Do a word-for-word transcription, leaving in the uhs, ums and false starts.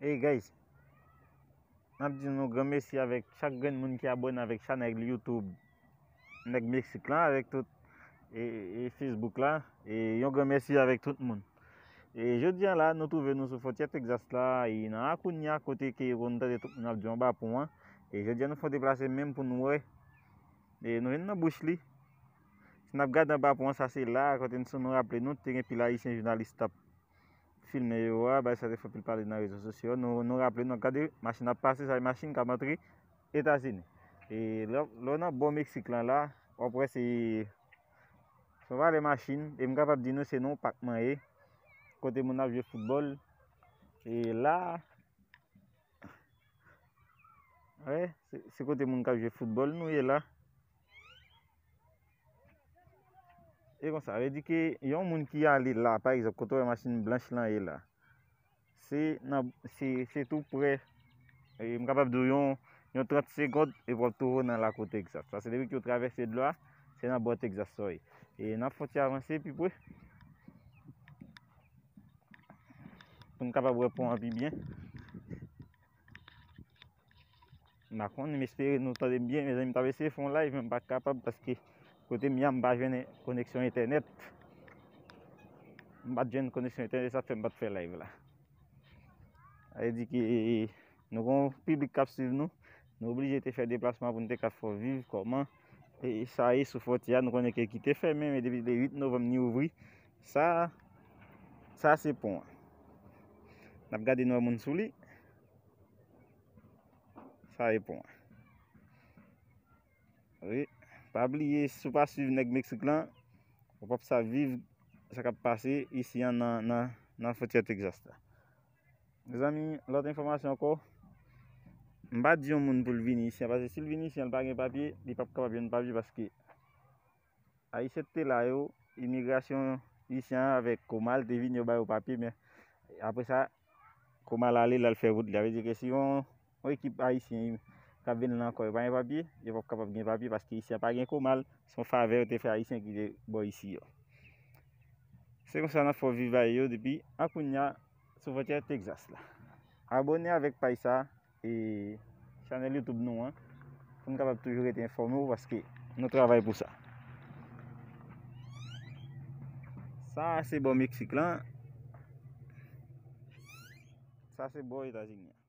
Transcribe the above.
Hey guys, n ap di nou gran mèsi avèk chak grenn moun ki abòne avèk chanèl YouTube Nèg Meksik lan, avèk tout e, e Facebook la. E yon gran mèsi avèk tout moun. E jodi a la, nou twouve nou sou fwontyè Texas la, e nan Acuna, kote ke nou tande tout moun ap di anba pon an. E jodi a, nou fè yon deplase menm pou nou wè. E nou jwenn nan bouch li. Si n ap gade anba pon an, sa se la, kote n, si nou raple nou, te gen pil ayisyen jounalis t ap filme yo a, bagay sa te fè pil pale nan rezo sosyo. Nou, nou raple, nou gade machin ap pase, sa e machin k ap antre Etazini. E lè, lè w nan bò Meksik lan la, w ap wè se, se yon valè machin, e m kapab di nou se nan yon pak mwen ye, kote moun ap jwe foutbòl. E la, wè, se, se kote moun k ap jwe foutbòl nou ye la. E konsa, vle di ke yon moun ki ale la, pa egzanp, kote w wè machin blanch lan ye la, se nan, se, se tou prè, e m kapab di w yon, yon trant segonn, epi w ap twouve w nan lakou Texas. Paske depi ke w travèse dlo a, se nan bò Texas sa w ye. E n ap fè yon ti avanse pi pre, pou n kapab wè pon an pi byen. M pa konnen, m espere nou tande m byen. Mezanmi, m t ap eseye fè yon live, men m pa t kapab paske kote m ye a, m pa jwenn koneksyon entènèt. M pa t jwenn koneksyon entènèt, sa fè m pa t fè live la. Sa vle di ke nou gen yon piblik k ap swiv nou. Nou oblije te fè deplasman pou nou te ka fè w viv kòman e sa ye sou fwontyè a. Nou konnen ke ki te fèmen, men depi le uit novanm, ni ouvri. Sa, sa se pon an. N ap gade nou wè moun sou li. Sa e pon an. Wi. Pa bliye, si w pa swiv Nèg Meksik lan, ou p ap sa viv sa k ap pase isi an nan, nan, nan fwontyè Texas la. Mezanmi, lòt enfòmasyon ankò, m pa di yon moun pou l vini isi an, paske si l vini isi an, l pa gen papye, li p ap kapab jwenn papye, paske Ayisyen ki te la yo, imigrasyon isi an avèk Komal te vin, yo ba yo papye, men apre sa, Komal ale, l al fè wout li. Sa vle di ke si yon, yon ekip ayisyen k ap vin la ankò, yo pa gen papye, yo p ap kapab gen papye, paske isi an pa gen Komal, se yon favè yo te fè ayisyen ki te bò isi yo. Se konsa n ap fè w viv bagay yo depi Acuna sou fwontyè Texas la. Abòne avèk paj sa, e chanèl YouTube nou an, pou n kapab toujou rete enfòme w, paske nou travay pou sa. Sa se bò Meksik lan. Sa se bò Etazini an.